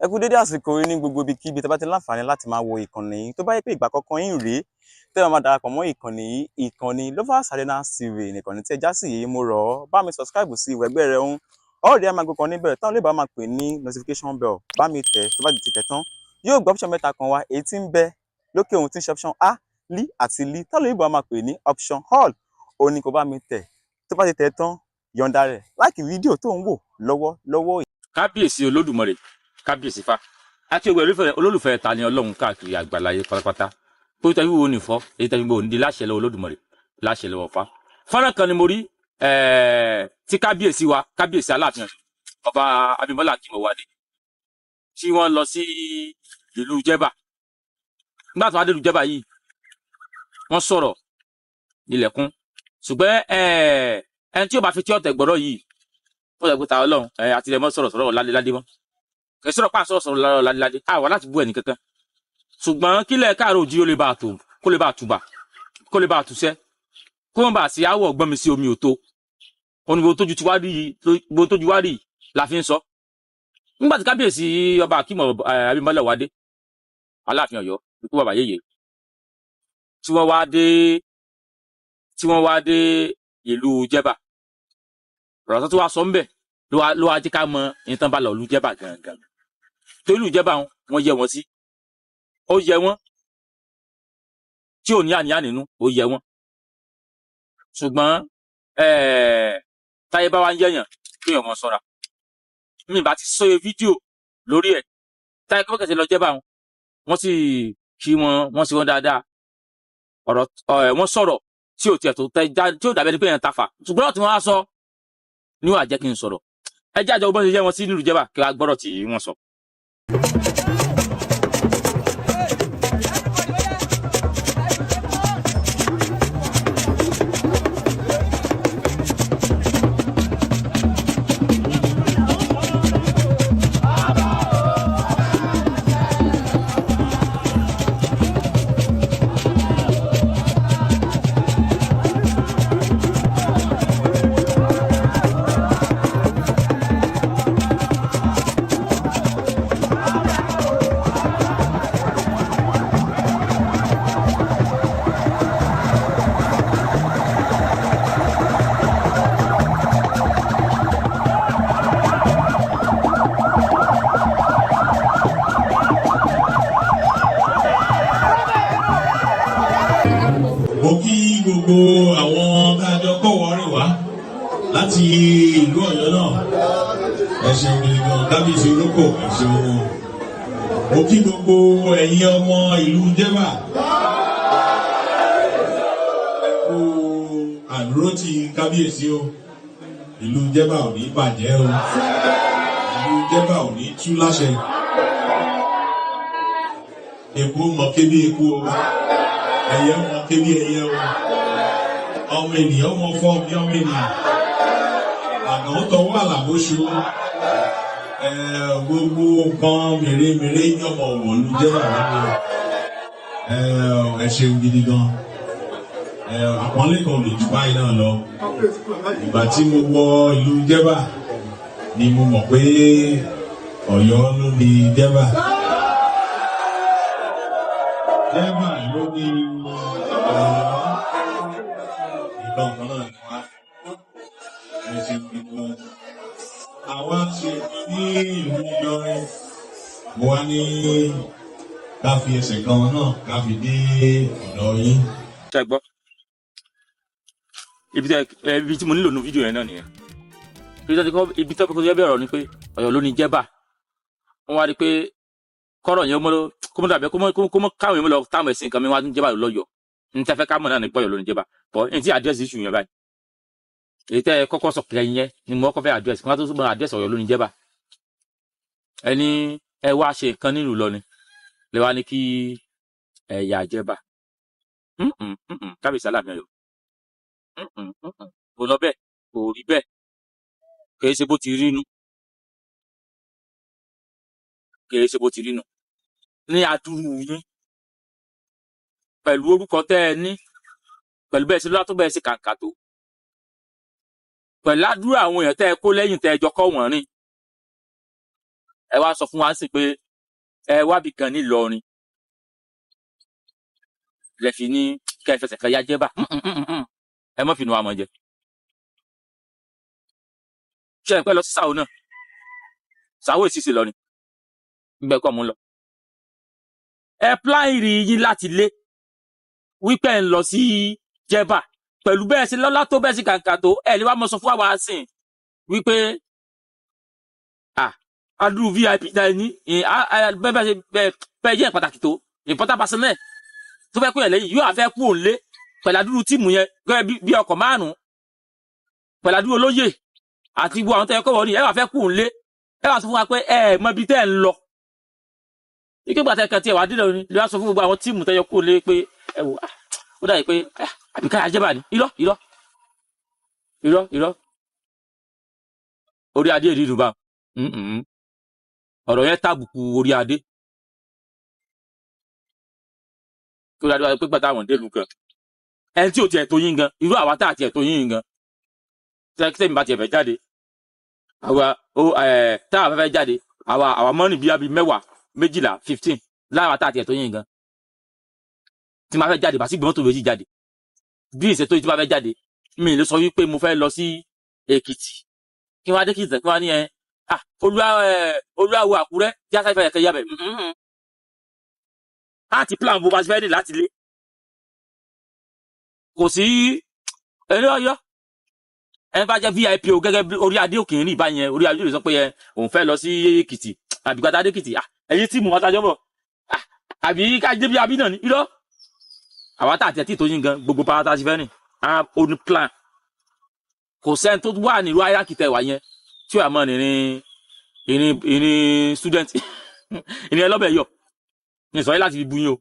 Ẹ kú dédé àsìkò yìí ní gbogbo ibikíbi tẹ́ bá ti láǹfààní láti máa wo ìkànnì yìí. Tó bá yẹ pé ìgbà àkọ́kọ́ yín rèé tẹ́ ẹ máa darapọ̀ mọ́ ìkànnì yìí, ìkànnì Lovers Arena TV nìkànnì tí ẹ já sí yìí, mo rọ̀ ọ́, bá mi subscribe sí ìwẹ̀gbẹ́ rẹ ń ọ̀rẹ́ ẹ máa gbọ́kàn níbẹ̀ táwọn olóòbá máa pè ní notification bell. Bá mi tẹ̀, tó bá ti tẹ̀ tán, yóò gbọ́ option mẹ́ta kan wá, èyí tí ń bẹ lókè ohun tí ń ṣe option A, L àti L, táwọn olóòbá máa pè ní option all. Òun ni kò bá mi tẹ̀. Tó bá ti tẹ̀ tán, yọ̀ǹda rẹ̀, like fídíò tó ń wò lọ́wọ́ lọ́wọ́. Kábíyèsí Olódùmarè, kábíyèsí fa àti ògbẹ olólùfẹ́ ta ni Ọlọ́run káàkiri àgbàláyé pátápátá tó tẹ́ wíwo nìfọ́ èyí tẹ́ wíwo nídìí láṣẹ lọ́wọ́ Olódùmarè, láṣẹ lọ́wọ́ fa. Fọ́nrán kan ni mo rí tí kábíyèsí wa, kábíyèsí Aláàfin, Ọba Abímbọ́lá Akeem Owóadé, tí wọ́n lọ sí ìlú Jẹ́bà. Nígbà tí wọ́n dé ìlú Jẹ́bà yìí, wọ́n sọ̀rọ̀ ilẹ̀kùn, ṣùgbọ́n ẹni tí yóò bá fi tí ọ̀tẹ̀ gbọ́rọ̀ yìí, ó yẹ kó ta Ọlọ́run àti ilẹ̀ mọ́ sọ̀rọ̀ sọ̀rọ̀ ládéládé mọ́. Kì í sọ̀rọ̀ pa sọ̀rọ̀ sọ̀rọ̀ ládéládé àwa láti bú ẹnì kankan, ṣùgbọ́n kílẹ̀ káàró òjì ó lè bá a tó, kó lè bá a tùbà, kó lè bá a túṣẹ́, kó wọ́n bá a sí àwọ̀ gbọ́n mi sí omi òtó òní. Gbogbo tójú ti wá rí yìí, gbogbo tójú wá rí yìí la fi ń sọ. Nígbà tí kábíyèsí Ọba Akeem Abímbọ́lá Owóadé, Aláàfin Ọ̀yọ́, ikú bàbá yèyé, tí wọ́n wá dé ìlú Jẹ́bà, ọ̀rọ̀ tó wá sọ ńbẹ̀ ló wá jẹ́ ká mọ ìtàn bá lọ ìlú Jẹ́bà gangan. Torí ìlú Jẹ́bà, wọn yẹ wọn sí, ó yẹ wọn tí ò ní àníyàn nínú, ó yẹ wọn. Ṣùgbọ́n táyé bá wá ń yẹ̀yàn, kéèyàn mọ ṣọ́ra. Mi bá ti sọ fídíò lórí ẹ̀. Táyé kọ́kẹ́sẹ̀ lọ Jẹ́bà, wọn sì kí wọn, wọ́n sì wọn dáadáa. Ọ̀rọ̀ wọ́n sọ̀rọ̀ tí ò tiẹ̀ tó tẹ já, tí ò dàbẹ́ ni pé yẹn ta fà, ṣùgbọ́n ọ̀rọ̀ tí wọ́n á sọ ní wàá jẹ́ kí n sọ̀rọ̀. Ẹ jẹ́ àjọ bọ́n ṣe yẹ wọn sí nílùú Jẹ́bà, kí wàá gbọ́rọ̀ tí wọ́n sọ. Mo kí gbogbo àwọn tá a jọ kọ́wọ́ rìn wá láti ìlú Ọ̀yọ́ náà. Ẹ ṣeun gidi gan. Kábíyèsí olóko, ẹ ṣeun. Mo kí gbogbo ẹ̀yin ọmọ ìlú Jẹ́bà. Ẹ kú àdúró ti kábíyèsí o. Ìlú Jẹ́bà ò ní bàjẹ́ o, ìlú Jẹ́bà ò ní tú láṣẹ. Eku mọ kébí eku o, ẹyẹ mọ kébí ẹyẹ o, ọmọ ènìyàn mọ fọ bí ọmọ ènìyàn, àná tọwọ́ àlàbóṣu. Gbogbo nǹkan mèremère yọmọ wọ̀lú Jẹ́bà wá ní o. Ẹ ṣeun gidi gan. Àpọ́nlé kan ò lè jù báyìí náà lọ. Ìgbà tí mo wọ ìlú Jẹ́bà ni mo mọ̀ pé Ọ̀yọ́ ló ní Jẹ́bà, Jẹ́bà ló ní Ọ̀yọ́. Ìbọn kan náà ni wá. Ẹ ṣeun gidi gan. Àwa ṣe ní ìlú Ìlọrin, mo wá ní ká fi ẹsẹ̀ kan náà ká fi dé ọ̀dọ̀ yín. Ṣe gbọ́ ibi tí mo nílò nu fídíò yẹn náà nìyẹn. Ibi tó fi kọ́ bẹ̀rẹ̀ ọ̀rọ̀ ni pé Ọ̀yọ́ ló ní Jẹ́bà. Wọ́n wá rí pé kọ́rọ̀ yẹn kó mọ́ dàbẹ́ kó mọ́ káwọn èèyàn lọ táwọn ẹ̀sìn kan mi wá ní Jẹ́bà lọ́yọ̀ọ́. Ní tẹ́fẹ́ ká mọ̀ náà ní pé Ọ̀yọ́ ló ní Jẹ́bà bọ́ ní tí address issue yẹn báyìí. Èyí tẹ́ ẹ kọ́kọ́ sọ kẹ́yìn yẹn ni mo kọ́ fẹ́ address kí wọ́n tó mọ address Ọ̀yọ́ ló ní Jẹ́bà. Ẹni ẹ wá ṣe nǹkan nílùú lọ ni lè wá ní kí ẹ̀yà Jẹ́bà. Kábíyèsí Aláàfin Ọ̀yọ́, kò lọ bẹ́ẹ̀, kò rí bẹ́ẹ̀, kì í ṣe bó ti rí nu, kì í ṣe bó ti rí nu. Ní adúrú yín pẹ̀lú orúkọ tẹ́ ẹ ní, pẹ̀lú bẹ́ẹ̀ ṣe lọ́lá tó, bẹ́ẹ̀ ṣe kàǹkà tó, pẹ̀lú àdúrà àwọn èèyàn tẹ́ ẹ kó lẹ́yìn tẹ́ ẹ jọ kọ́ wọ́n rìn, ẹ wá sọ fún wa sí pé ẹ wábì kan nílọrin lẹ fi ní kẹ́ ẹ fẹsẹ̀ kan yá Jẹ́bà. Ẹ mọ́ fìnnú àmọ́ jẹ. Ṣé ẹ pẹ́ lọ sí Sàó náà? Sàó èsì sí lọ ni gbẹ kọ́ mú lọ. Ẹ plan ìrìn yín láti lé wípé ẹ ń lọ sí Jẹ́bà pẹ̀lú bẹ́ẹ̀ sí lọ́lá tó, bẹ́ẹ̀ sí kàǹkà tó, ẹ lè wá mọ sọ fún àwa sìn wípé adúrú VIP náà ní bẹ́ẹ̀ bẹ́ẹ̀ bẹ́ẹ̀ jẹ́ pàtàkì tó, important personnel tó fẹ́ kó yẹn lẹ́yìn yóò àfẹ́ kú òǹlé pẹ̀lú adúrú team yẹn gẹ́gẹ́ bí ọkọ̀ márùn-ún pẹ̀lú adúrú olóyè àti gbogbo àwọn tẹ́ ẹ kọ́ wọ́n ní ẹ wà fẹ́ kú òǹlé. Ẹ wà sọ fún wa pé ẹ mọ ibi tẹ́ ẹ ń lọ. Ike gbàtẹ́ kan tí ẹ wà dídọ̀ ni lè wá sọ fún gbogbo àwọn team tẹ́ yọ kú òǹlé pé ẹ wò ó dàbí pé àbí káyà Jẹ́bà ni. Irọ́, irọ́, irọ́, irọ́. Orí adé ìrírù bá ọ̀rọ̀ yẹn tàbùkù orí adé kí orí adé wá pé gbàtà àwọn délùú kan ẹni tí ò tiẹ̀ tó yín gan, irú àwa tá àti ẹ̀ tó yín gan, tẹ́mi bá tiẹ̀ fẹ́ jáde, àwa ó ẹ̀ tá a fẹ́ jáde, àwa mọ́nì bíi abi 10, 12, 15 láwa tá àti ẹ̀ tó yín gan, tí máa fẹ́ jáde bá sì gbé mọ́tò méjì jáde. Bí ìṣètò yìí tí máa fẹ́ jáde, mi lè sọ wípé mo fẹ́ lọ sí Èkìtì kí wọ́n á dé Èkìtì kí wọ́n á ní ẹ olúwa ẹ olúwawo Àkúrẹ́ tí a sáré fẹ́ kẹ́ yabẹ̀ á ti plan bó bá ṣe fẹ́ dé láti lé. Kò sí ẹni ọyọ ẹni bá jẹ́ VIP o gẹ́gẹ́ bí orí adé òkè ní ìbá yẹn, orí adé lè sọ pé ẹ òun fẹ́ lọ sí Èkìtì àbí gbàtà dé Èkìtì, ẹ̀yin team wọn tajọ́ bọ̀, àbí ká dé bí abí náà ní irọ́. Àwa tá àti ẹ̀ tí tó yín gan, gbogbo pátá ti fẹ́ nì á ó ní plan. Kò sẹ́ni tó wà nílùú hierarchy tẹ̀ wá yẹn tí wàá mọ̀ ìrìn ìrìn ìrìn student, ìrìn ẹlọ́bẹ̀ yọ ní sọ yìí láti fi bu yín o.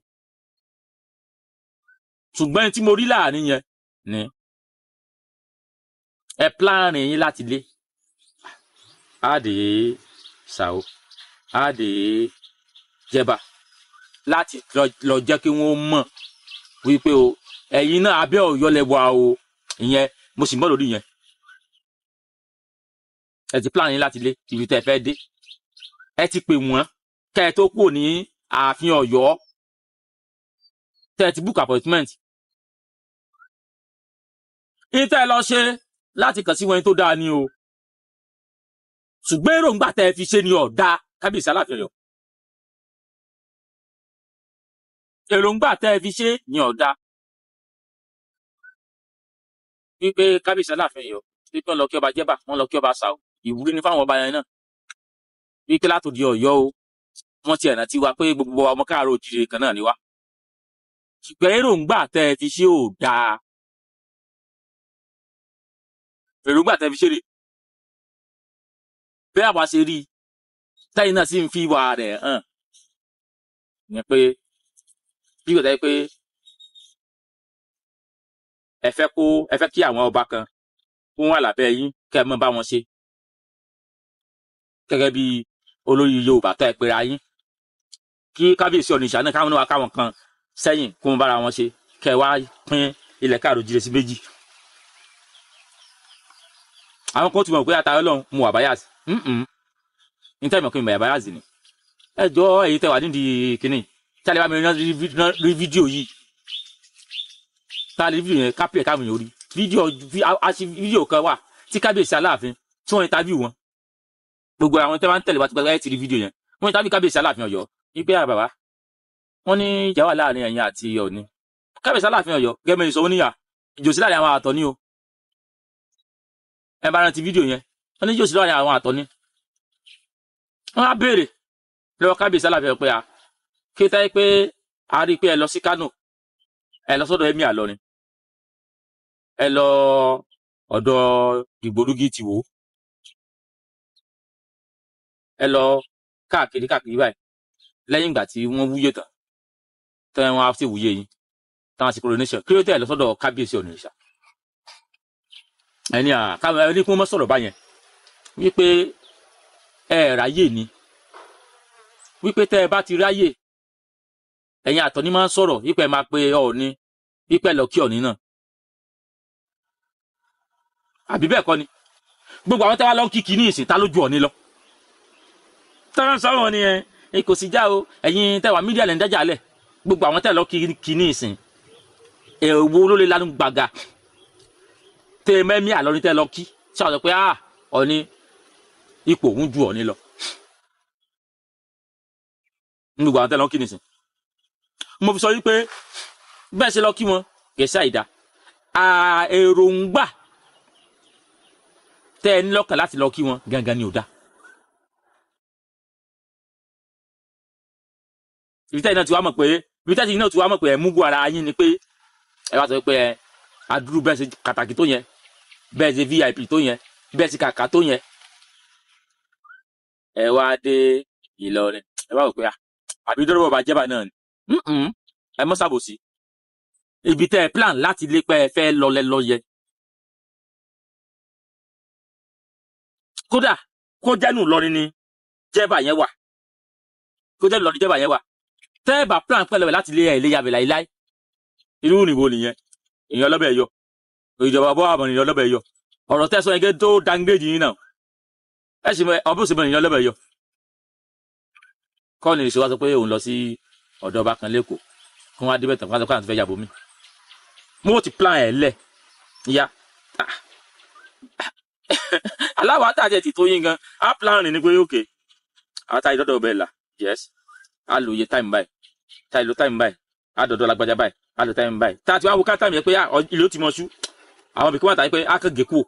Ṣùgbọ́n tí mo rí láàrin yẹn ni ẹ plan yín láti lé á dé Ṣàó, á dé Jẹ̀bà láti lọ jẹ́ kí wọ́n mọ̀ wípé o ẹ̀yin náà abẹ́ Ọ̀yọ́ lẹ wà o. Ìyẹn mo sì mọ̀ lórí yẹn. Ẹ ti plan yín láti lé ibi tẹ́ ẹ fẹ́ dé, ẹ ti pè wọ́n kẹ́ ẹ tó kúrò ní ààfin Ọ̀yọ́, tẹ́ ẹ ti book appointment. Ní tẹ́ ẹ lọ ṣe láti kàn sí wọn tó dáa ni o, ṣùgbọ́n èròǹgbà tẹ́ ẹ fi ṣe ni ọ̀dà. Kábíyèsí Aláàfin Ọ̀yọ́, èròǹgbà tẹ́ ẹ fi ṣe ni ọ̀dà wípé kábíyèsí Aláàfin Ọ̀yọ́ wípé wọ́n lọ kí ọba Jẹ́bà, wọ́n lọ kí ọba Ṣàó, ìwúrí ní fáwọn ọba yẹn náà wípé látòdì Ọ̀yọ́ o wọ́n ti ẹ̀nà tiwa pé gbogbo ọmọ káàárọ̀ òjìrè kan náà ni wá. Ṣùgbọ́n èròǹgbà tẹ́ ẹ fi ṣe ò dáa. Èròǹgbà tẹ́ ẹ fi ṣe rè bẹ́ẹ̀ àwa ṣe rí i tẹ́yìn náà sì ń fi ìwà rẹ̀ hàn ìyẹn pé bí kò tẹ́ pé ẹ fẹ́ kó ẹ fẹ́ kí àwọn ọba kan kó wà lábẹ́ yín kẹ́ ẹ mọ́ bá wọn ṣe gẹ́gẹ́ bí olórí Yorùbá tẹ́ ẹ pera yín, kí kábíyèsí Ọ̀nìṣà náà káwọn náà wá káwọn kan sẹ́yìn kó wọn bára wọn ṣe, kẹ́ ẹ wá pín ilẹ̀ káàró jíire sí méjì. Àwọn kan ti mọ̀ pé àtàwọn Ọlọ́run mu àbáyàsí ní tẹ́ ìmọ̀ kí n mọ̀ àbáyàsí ni. Ẹ jọ, èyí tẹ́ wà nídìí kínní tí a lè bá mi rí fídíò yìí, tá a lè rí fídíò yẹn kápẹ́ káwọn èèyàn rí fídíò àti fídíò kan wà tí kábíyèsí Aláàfin tí wọ́n interview wọn. Gbogbo àwọn tẹ́ bá ń tẹ̀lé wa ti gbàgbé ẹ̀ ti rí fídíò yẹn. Wọ́n interview kábíyèsí Aláàfin Ọ̀yọ́ wípé àbàbá wọ́n ní ìjà wà láàrin ẹ̀yin àti Ọọ̀ni. Kábíyèsí Aláàfin Ọ̀yọ́ gẹ́gẹ́ bí sọ, ó níyà ìjòsí láàrin àwọn àtọ̀ ní o. Ẹ bá rántí fídíò yẹn Wọ́n ní yóò sí láàrin àwọn àtọ̀ ni. Wọ́n á béèrè lọ́wọ́ kábíyèsí Aláàfin pé a kí táyé pé a rí i pé ẹ lọ sí Kánò, ẹ lọ sọ́dọ̀ Emir Ìlọrin, ẹ lọ ọ̀dọ̀ Dìgbòlúgì tìwó, ẹ lọ káàkiri káàkiri báyìí lẹ́yìn ìgbà tí wọ́n wúyè tán, tán wọ́n á sì wúyè yín táwọn sì coronation, kí ló tẹ̀ lọ sọ́dọ̀ kábíyèsí Ọ̀nìrìṣà? Ẹni à káwọn ẹni kí wọ́n mọ́ sọ̀rọ̀ báyẹn wípé ẹ ráyè ni, wípé tẹ́ ẹ bá ti ráyè ẹ̀yin àtọ̀ ni máa ń sọ̀rọ̀ wípé ẹ máa pe Ọọ̀ni, wípé ẹ lọ kí Ọọ̀ni náà, àbí bẹ́ẹ̀ kọ́ ni? Gbogbo àwọn tẹ́wá lọ kíkì ní ìsìn ta lójú Ọọ̀ni lọ tọ́lá sọ̀rọ̀ ni ẹ kò sí já o. Ẹ̀yin tẹ́wà media lẹ́ ń dájà lẹ̀. Gbogbo àwọn tẹ́wà lọ kíkì ní ìsìn, èwo ló lè lanu gbàgà tẹ́ mẹ́mí àlọ́ni tẹ́ lọ kí ṣé àwọn sọ pé ah Ọọ̀ni ipò òun ju Ọọ̀ni lọ ní gbogbo àwọn tẹ́ lọ kí ní ìsìn? Mo fi sọ wípé bẹ́ẹ̀ ṣe lọ kí wọn kì í ṣe àìdá. Èròǹgbà tẹ́ ẹ ní lọ́kàn láti lọ kí wọn gangan ni ò dá. Ibi tẹ́yìn náà ti wá mọ̀ pé ibi tẹ́yìn náà ti wá mọ̀ pé ẹ̀ mú gu ara yín ni pé ẹ wá sọ pé ẹ adúrú bẹ́ẹ̀ ṣe kàtàkì tó yẹn, bẹ́ẹ̀ ṣe VIP tó yẹn, bẹ́ẹ̀ ṣe kàkà tó yẹn, ẹ wá dé Ìlọrin, ẹ wá wò pé àbí dọ́rọ̀ bàbá jẹ́bà náà ni. Ẹ mọ́ ṣàbòsí. Ibi tẹ́ ẹ plan láti lé pé ẹ fẹ́ lọlẹ́ lọ́yẹ, kódà kó jẹ́nu Ìlọrin ni jẹ́bà yẹn wà, kó jẹ́nu Ìlọrin jẹ́bà yẹn wà, tẹ́ ẹ bá plan pẹ̀lú ẹ̀ láti lé ẹ̀ lé yabẹ̀ láíláí. Irú ìrìnwó nìyẹn? Èèyàn ọlọ́bẹ̀ yọ ìjọba bọ́ àbọ̀ èèyàn ọlọ́bẹ̀ yọ ọ̀rọ̀ tẹ́ sọ yẹn gẹ́ tó downgrade yín náà. Ẹ sì mọ ọbẹ̀ òsèmọ̀ èèyàn ọlọ́bẹ̀ yọ kọ́ni ìṣòwò sọ pé òun lọ sí ọ̀dọ̀ ọba kan lẹ́kọ̀ọ́ kí wọ́n á débẹ̀ tán kí wọ́n á sọ pé àwọn ti fẹ́ yàbò mí. Mo ti plan ẹ̀ lẹ̀ ya aláwọ̀ àtàjẹ̀ ti tó yín gan á plan rìn ní pé òkè àtàjẹ̀ dọ́dọ̀ ọbẹ̀ là, yes, á lo iye time báyìí, táyì lo time báyìí, á dọ̀dọ̀ lágbájá báyìí, á lo time báyìí, tá a ti wá wo ká time yẹn pé ilé ó ti mọ ṣú àwọn ibìkan wà táyì pé á kàn gé kúò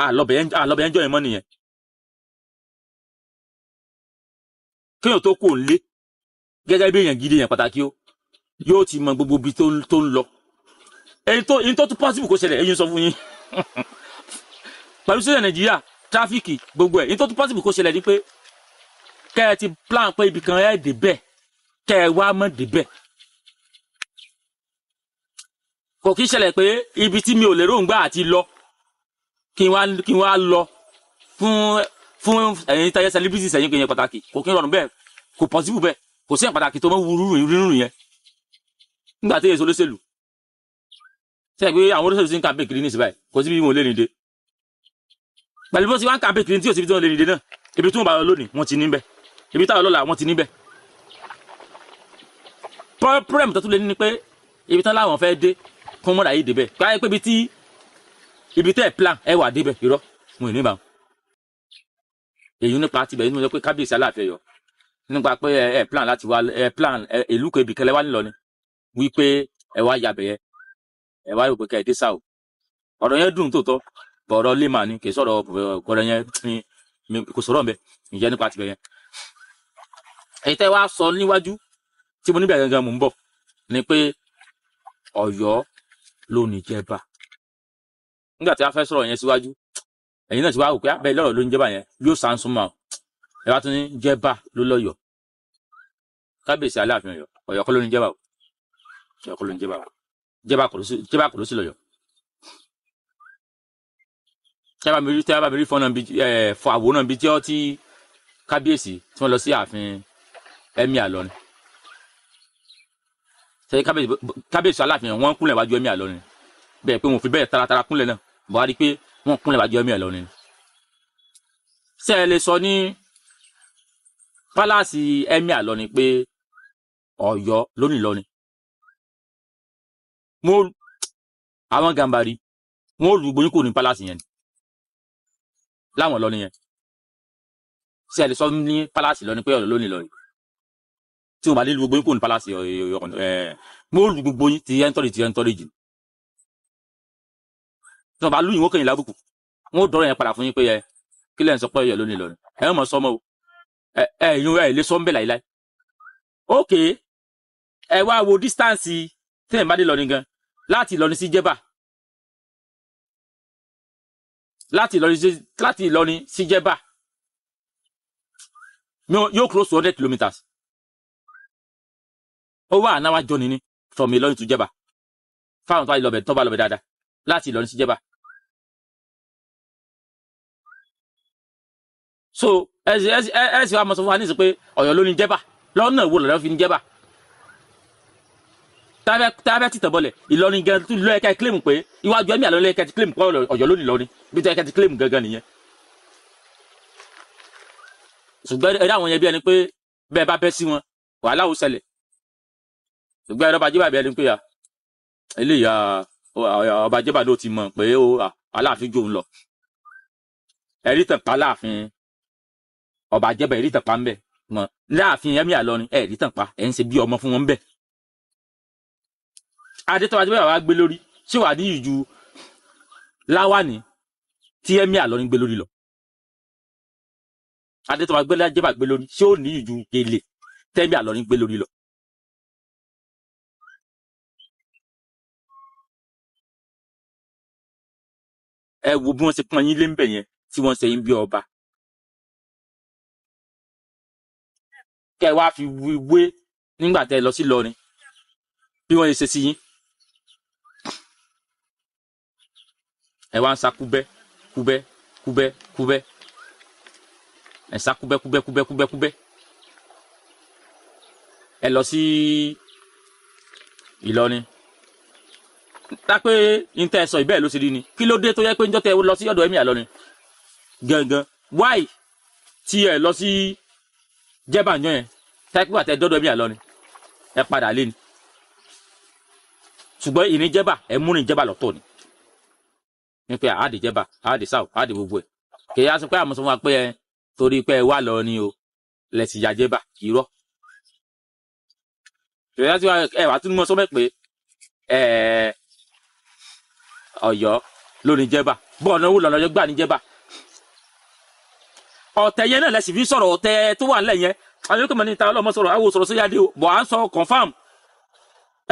àlọ́bẹ̀ yẹn jọ yẹn mọ́ nìyẹn. Kéèyàn tó kò ń lé gẹ́gẹ́ bí èèyàn gidi, èèyàn pàtàkì, ó yóò ti mọ gbogbo ibi tó ń lọ. Èyí tó tún possible kó ṣẹlẹ̀, èyí ń sọ fún yín pẹ̀lú sílẹ̀ Nàìjíríà, tráfíkì gbogbo ẹ̀, èyí tó tún possible kó ṣẹlẹ̀ ni pé kẹ́ ẹ ti plan pé ibì kan ẹ̀ dé bẹ́ẹ̀, kẹ́ ẹ wá mọ́ dé bẹ́ẹ̀. Kò kí ṣẹlẹ̀ pé ibi tí mi ò lérò ń gbà àti lọ kí n wá lọ fún ẹ̀yin tẹ́yẹ celebrities, ẹ̀yin kò yẹn pàtàkì, kò kí n rọrùn bẹ́ẹ̀, kò possible bẹ́ẹ̀. Kò sí ẹ̀ pàtàkì tó mọ́ wúrú rírùn yẹn nígbà tí èso olóṣèlú ṣe pé àwọn olóṣèlú ti ń kàmpé kiri ní ìsìn báyìí, kò síbi wọn ò lè rìn dé pẹ̀lú bó ti wá ń kàmpé kiri tí ò síbi tí wọn lè rìn dé náà. Ibi tí wọn bá lọ lónìí wọn ti níbẹ̀, ibi táwọn lọ́la wọn ti níbẹ̀. Problem tó tún lé ní ni pé ibi tán láwọn fẹ́ dé kó mọ́ra yìí débẹ̀ báyìí pé ibi tẹ́ ẹ̀ plan ẹ wà débẹ̀, irọ́ wọn ò ní bá wọn. Èyí nípa tibẹ̀ nínú pé kábíyèsí Aláàfin Ọ̀yọ́ nípa pé ẹ plan láti wá ẹ plan ìlú kan ibìkan lẹ wá nílọ ni wípé ẹ wá yabẹ̀ yẹ ẹ wá rò pé ká ẹ dé sáà o. Ọ̀rọ̀ yẹn dùn tòótọ́, bọ̀ ọ̀rọ̀ lè mà ní kì í sọ̀rọ̀ ọ̀rọ̀ yẹn kò sọ̀rọ̀ mbẹ. Ìyẹn nípa tibẹ̀ yẹn. Èyí tẹ́ wá sọ níwájú tí mo níbẹ̀ gangan mò ń bọ̀ ni pé Ọ̀yọ́ ló ní jẹba. Nígbà tí a fẹ́ sọ̀rọ̀ yẹn síwájú, ẹ̀yin náà ti wá rò pé abẹ́ lọ́rọ̀ ló ń jẹba yẹn yóò sàǹsùn mọ́ ẹ wá tún ní jẹba ló lọ́yọ̀. Kábíyèsí Aláàfin Ọ̀yọ́, Ọ̀yọ́ kọ́ ló ní jẹba o, Ọ̀yọ́ kọ́ ló ní jẹba o, jẹba kọ́ ló sì lọ́yọ̀. Tẹ́ bá mi rí fọ́nà bí ẹ fọ àwòrán bí tí ó ti kábíyèsí tí wọ́n lọ sí ààfin Emir Ìlọrin, ṣe kábíyèsí Aláàfin wọ́n kúnlẹ̀ wájú Emir Ìlọrin bẹ́ẹ̀ pé wọn ò fi bẹ́ẹ̀ taratara kúnlẹ̀ náà bọ́ wá rí pé wọ́n kúnlẹ̀ wájú Emir Ìlọrin. Ṣé ẹ lè sọ ní pálásì Emir Ìlọrin pé Ọ̀yọ́ lónìí Ìlọrin? Mo àwọn Gàmbàrí wọn ò lù gbóyún kò ní pálásì yẹn láwọn Ìlọrin yẹn. Ṣé ẹ lè sọ ní pálásì Ìlọrin pé Ọ̀yọ́ lónìí Ìlọrin? Tí wọn bá lè lu gbogbo yín kò ní pálásì Ọ̀yọ́, mo lu gbogbo yín ti ẹńtọ́rì ti ẹńtọ́rì jì. Tí wọn bá lù yín, wọn kàn yín lábùkù, wọn ò dọ̀rọ̀ yẹn padà fún yín pé ẹ Kí lẹ́yìn sọ pé Ọ̀yọ́ ló ní Ìlọrin? Ẹ mọ̀ sọmọ o, ẹ ẹ ìyún ẹ lè sọ ń bẹ̀ láíláí. Ok, ẹ wá wo distance tẹ́yìn bá dé Ìlọrin gan, láti Ìlọrin sí Jẹ́bà, láti Ìlọrin sí Jẹ́bà yóò close to 100 kilometres. Ó wà an hour journey ni from Ìlọrin to Jẹ́bà, fáwọn tó bá lọ bẹ̀, tó bá lọ bẹ̀ dáadáa, láti Ìlọrin sí Jẹ́bà. So ẹ sì wá mọ̀ sọ fún wa nísìsiyìí pé Ọ̀yọ́ ló ní Jẹ́bà. Lọ́nà wo lọ́yọ́ fi ní Jẹ́bà? Tábẹ́ tìtàn bọ̀lẹ̀, Ìlọrin gan tún lọ ẹ̀ka claim pé iwájú ẹ̀mí àlọ́ ẹ̀ka ti claim pé Ọ̀yọ́ ló ní Ìlọrin, bí tó ẹ̀ka ti claim gangan nìyẹn. Ṣùgbọ́n ẹ̀rí àwọn yẹn bí ẹni pé bẹ́ẹ̀ bá bẹ́ sí wọn, wàhálà ó ṣẹlẹ̀. Ṣùgbọ́n ẹ̀rọ ọba Jẹ́bà bí ẹni pé eléyà ọba Jẹ́bà ló ti mọ̀ pé ó Aláàfin jòun lọ. Ẹ̀rí tàn pa láàfin ọba Jẹ́bà, ẹ̀rí tàn pa ń bẹ̀ mọ̀ láàfin ẹ̀mí àlọ́rin, ẹ̀rí tàn pa ẹ̀ ń ṣe bí ọmọ fún wọn ń bẹ̀. Adétọ́wá Jẹ́bà wá gbé lórí, ṣé wàá níyì ju láwàní tí ẹ̀mí àlọ́rin gbé lórí lọ? Adétọ́wá Jẹ́bà gbé lórí, ṣé ó níyì ju gèlè tẹ́mí àlọ́rin gbé lórí lọ? Ẹ wo bí wọ́n ṣe pọ́n yín lé ń bẹ̀ yẹn, tí wọ́n ṣe yín bí ọba, kẹ́ ẹ wá fi wé nígbà tẹ́ ẹ lọ sí Ìlọrin bí wọ́n ṣe sí yín. Ẹ wá ń sa kúbẹ́ kúbẹ́ kúbẹ́ kúbẹ́, ẹ sa kúbẹ́ kúbẹ́ kúbẹ́ kúbẹ́ kúbẹ́. Ẹ lọ sí Ìlọrin tápé ní tẹ́ ẹ sọ ìbẹ́ẹ̀ ló ṣe rí ni. Kí ló dé tó yẹ pé njọ́ tẹ́ ẹ lọ sí ọ̀dọ̀ ẹ̀mí àlọ́rin gangan, why tí ẹ lọ sí Jẹ́bà yàn yẹn, tápé wà tẹ́ dọ́dọ̀ ẹ̀mí àlọ́rin ẹ padà lé ni? Ṣùgbọ́n ìrìn Jẹ́bà, ẹ mú ìrìn Jẹ́bà lọ́tọ̀ ni, ní pé àádì Jẹ́bà, àádì sáò, àádì gbogbo ẹ̀. Kì í á sọ pé àmọ́ sọ fún wa pé ẹ torí pé ẹ wà lọ ni o lẹ sì ya Jẹ́bà, irọ́. Ẹ wà tún mọ́ sọ́mẹ́ pé ẹ Ọ̀yọ́ ló ní Jẹ́bà, bọ́ ọ̀nà owó lọ́nà gbà ní Jẹ́bà. Ọ̀tẹ̀ yẹn náà lẹ sì fi sọ̀rọ̀, ọ̀tẹ̀ tó wà nílẹ̀ yẹn. Àwọn yòókù mọ̀ ní ta ọlọ́mọ sọ̀rọ̀, àwọn sọ̀rọ̀ sóyá dé o, bọ̀ à ń sọ confam.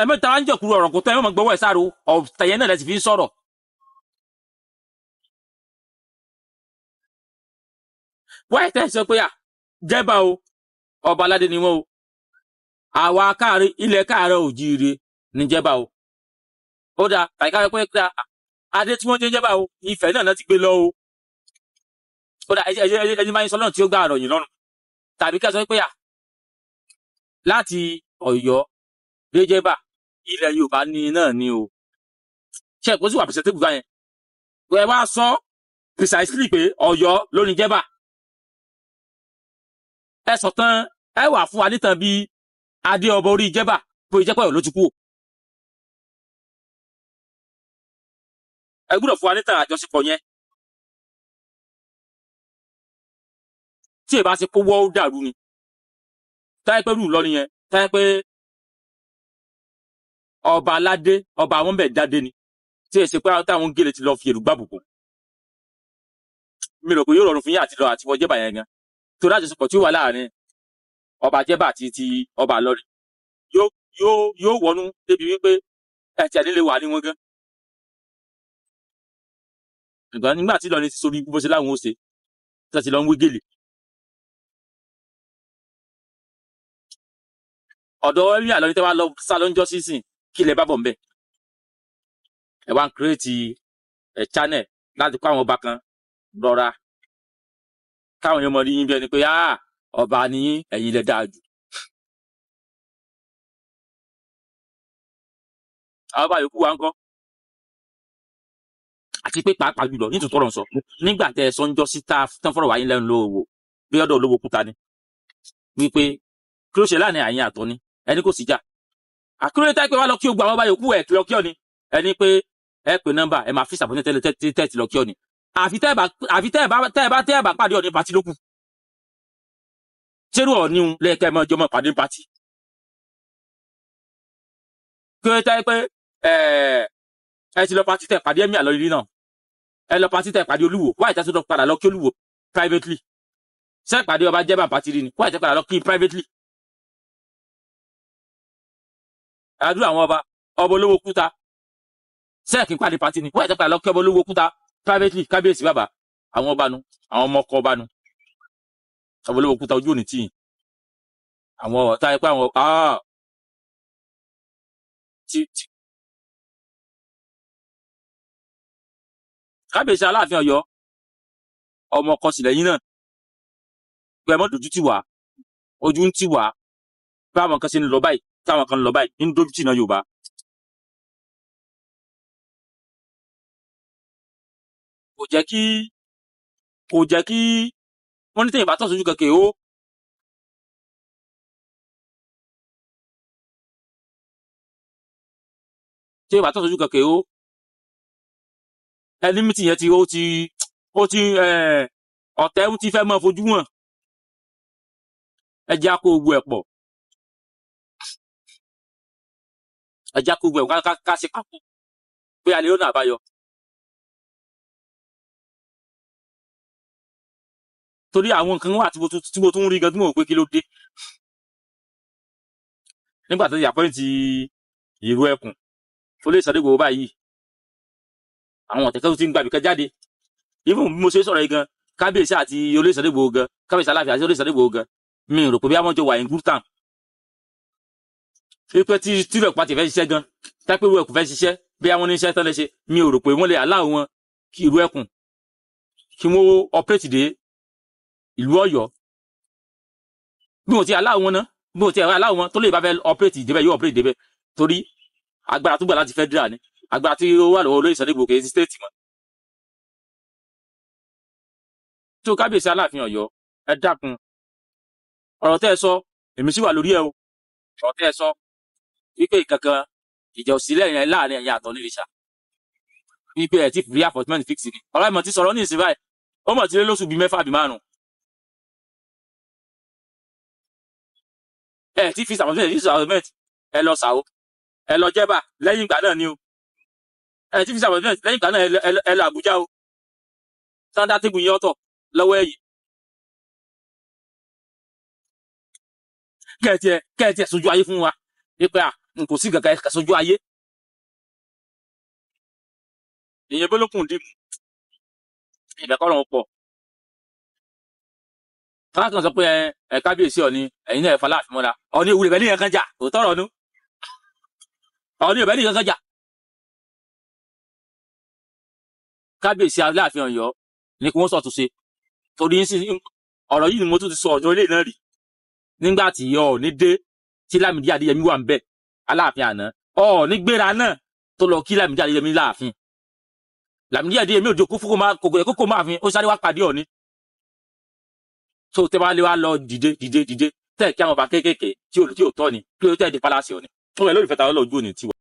Ẹ̀mẹ́ta ń jẹ̀kuru ọ̀rọ̀ kò tẹ́ ẹ̀ mọ̀ gbọ́wọ́ ẹ̀ sáré o. Ọ̀tẹ̀ yẹn náà lẹ sì fi sọ̀rọ̀. Wáyé tẹ́ ẹ sọ pé à Jẹ́bà o, ọba aládé ni wọ́n o, àwa káàrí ilẹ̀ káàárọ̀ òjíire ní Jẹ́bà o. Ó dáa, tàbí ká pé adé tí wọ́n jẹ́ Jẹ́bà o, Ifẹ̀ náà ti gbé lọ o. Ó dáa, ẹni máa ń sọ lọ́nà tí ó gbà àròyìn lọ́rùn, tàbí ká sọ pé à láti Ọ̀yọ́ dé Jẹ́bà, ilẹ̀ Yorùbá ní náà ni o. Ṣe kó sì wà pèsè tébù yẹn, ẹ wá sọ precisely pé Ọ̀yọ́ ló ní Jẹ́bà. Ẹ sọ tán, ẹ wà fún wa nítàn bí adé ọba orí Jẹ́bà bó jẹ́ pé Ọ̀yọ́ ló ti kú o. Ẹ gbọ́dọ̀ fún wa nítàn àjọṣepọ̀ yẹn tí èbá ṣe kó wọ́ ó dàrú ni. Táyé pé rú lọ́ni yẹn, táyé pé ọba aládé ọba àwọn bẹ̀ jáde ni, tí èsì pé táwọn gèlè ti lọ fi èrú gbàbùkù, mi rò pé yóò rọrùn fún yín àti lọ àti wọ Jẹ́bà yẹn gan, torí àjọṣepọ̀ tí ó wà láàrin ọba Jẹ́bà àti ti ọba Ìlọrin yóò wọnú débi wípé ẹ ti àdélé wà ní wọn gan. Ṣùgbọ́n nígbà tí Ìlọrin ti sórí bó ṣe láwọn ó ṣe tí wọ́n ti lọ ń wé gèlè ọ̀dọ̀ ẹ̀mí àlọ́ni tẹ́ wá lọ sá lọ́njọ́ sísìn, kí lẹ bá bọ̀ ńbẹ̀? Ẹ wá ń kírètì ẹ̀ channel láti kó àwọn ọba kan rọra, káwọn èèyàn mọ rí yín bí ẹni pé ọba ni yín, ẹ̀yin lẹ dáa jù. Àwọn ọba yòókù wa ń kọ́? Àti pé pàápàá jùlọ nítorí tọrọ ń sọ nígbà tẹ ẹ sọ ń jọ sí tá tán fọ̀rọ̀ wáyé lẹ́nu lówó bí ọ̀dọ̀ olówó kúta ni wípé kí ló ṣe láàrin àyín àtọ ni ẹni kò sí jà àkúrẹ́ tá pé wá lọ kí o gba àwọn ọba yòókù ẹ̀ lọ kí ọ ni ẹni pé ẹ pè nọ́mbà ẹ máa fi sàbọ̀n tẹ́lẹ̀ tẹ́tì lọ kí ọ ni, àfi tẹ́ ẹ bá àfi tẹ́ ẹ bá tẹ́ ẹ bá tẹ́ ẹ bá pàdé ọ̀ní pàtí lókù ṣérú ọ̀ní ń lẹ́ẹ̀kẹ́ mọ́ ọjọ́ mọ́ pàdé pàtí. Kí ló tẹ́ pé ẹ ẹ ti lọ pàtí tẹ́ pàdé ẹ̀mí àlọ́ ìrí náà, ẹ lọ pàtí tẹ́ pàdé olúwo wáyé tẹ́ tó lọ padà lọ kí olúwo Privately, ṣé ìpàdé ọba jẹ́ bàbá tiri ni? Why tẹ́ padà lọ kí privately? Àdúrà àwọn ọba, ọba olówó kúta, ṣé kí n pàdé party ni? Why tẹ́ padà lọ kí ọba olówó kúta privately? Kábíyèsí bàbá, àwọn ọba nu, àwọn ọmọ ọkọ ọba nu, ọba olówó kúta, ojú òní tìyìn. Àwọn ọ̀tá ẹ pé àwọn tí tí kábíyèsí Aláàfin Ọ̀yọ́, ọmọ ọkọ sílẹ̀ yín náà, pé ẹ mọ́ dojú tì wá, ojú ń tì wá pé àwọn kan ṣe ń lọ báyìí, táwọn kan ń lọ báyìí, ń dojú tì náà Yorùbá. Kò jẹ́ kí, kò jẹ́ kí wọ́n ní tẹ̀yìn bá tọ̀ sójú kankan ó. Tẹ̀yìn bá tọ̀ sójú kankan ó, ẹni mítì yẹn ti ó ti ọ̀tẹ̀ ń ti fẹ́ mọ́ fojú wọn. Ẹ jẹ́ á kó gbogbo ẹ̀ pọ̀, ẹ jẹ́ á kó gbogbo ẹ̀ ká ṣe papọ̀ pé a lè rọ́nà àbáyọ. Torí àwọn nǹkan wà tí mo tún rí gan tí mo rò pé kí ló dé nígbà tó ti àpọ́ǹtì ìró ẹkùn tó lè Sunday Igboho báyìí, àwọn ọ̀tẹ̀ kan tó ti ń gbàbí kan jáde. Even bí mo ṣe sọ̀rọ̀ yìí gan, kábíyèsí àti olóyè Sunday Igboho gan, kábíyèsí Aláàfin àti olóyè Sunday Igboho gan, mi ò rò pé bí àwọn jọ wà ní good time, wípé tí tìrẹ̀ pàtì fẹ́ ṣiṣẹ́ gan, tápẹ́ ìró ẹkùn fẹ́ ṣiṣẹ́, bí àwọn oníṣẹ́ tán lè ṣe, mi ò rò pé wọ́n lè aláwọ̀ wọn kí ìró ẹkùn kí wọ́n operate dé ìlú Ọ̀yọ́. Bí wọ́n ti aláwọ̀ wọn náà, bí wọ́n ti aláwọ̀ wọn tó lè bá fẹ́ operate débẹ̀, yóò operate débẹ̀, torí agbára tó gbà láti federal ni agbára tí ó wà lọ́wọ́ olóyè Sunday Igboho, kì í sí state mọ́. Tó kábíyèsí Aláàfin Ọ̀yọ́, ẹ dákun, ọ̀rọ̀ tẹ́ ẹ sọ, èmi sì wà lórí ẹ o. Ọ̀rọ̀ tẹ́ ẹ sọ wípé ìkankan ìjà òsílẹ̀ yẹn láàrin ẹ̀yin àtọ̀ nílìṣà, wípé ẹ̀ tí free appointment fix ni, ọ̀rọ̀ ìmọ̀ ti sọ̀rọ̀ ní ìsìn báyìí, ó mọ̀ tí lé lóṣù bíi 6 bí 5. Ẹ̀ tí fix appointment, fix appointment, ẹ lọ sàó, ẹ lọ jẹ́bà lẹ́yìn ìgbà náà ni o. Ẹ tí fix appointment lẹ́yìn ìgbà náà, ẹ lọ Àbújá o, sáńdá tébù yín ọ̀tọ̀ lọ́wọ́ ẹ̀yìn. Kẹ́ẹ̀tì ẹ̀ sojú ayé fún wa wípé à n kò sí kankan ẹ̀ sojú ayé. Ìyẹn bólókùn dì ìbẹ̀ kọ́ lọ́wọ́ pọ̀ káàkiri sọ pé ẹ kábíyèsí Ọ̀ọ̀ni, ẹ̀yin náà ẹ faláàfin mọ́ra. Ọ̀ọ̀ni ìwúrẹ̀ bẹ́ẹ̀ nìyẹn kan jà, òótọ́ ọ̀rọ̀ nu. Ọ̀ọ̀ni ìbẹ́ nìyẹn kan jà. Kábíyèsí Aláàfin Ọ̀yọ́ ní kí wọ́n sọ̀túnṣe, torí ọ̀rọ̀ yìí ni mo tún ti sọ ọ̀dọ̀ ilé náà rí nígbà tí Ọọ̀ni dé tí Lámìdí Adéyẹmí wà ń bẹ̀, Aláàfin àná. Ọọ̀ni gbéra náà tó lọ kí Lámìdí Adéyẹmí láàfin. Lámìdí Adéyẹmí òjò kó fúnkó máa kòkò kókó máa fi ó sáré wá pàdé Ọọ̀ni. Tó tẹ́ bá lé wá lọ dìde dìde dìde tẹ́ kí àwọn ọba kéékèèké tí ò tọ́ ni kí ló tẹ́ di pálásì Ọọ̀ni fún ẹ lórí ìfẹ́ ta lọ́jọ́ òní tiwa.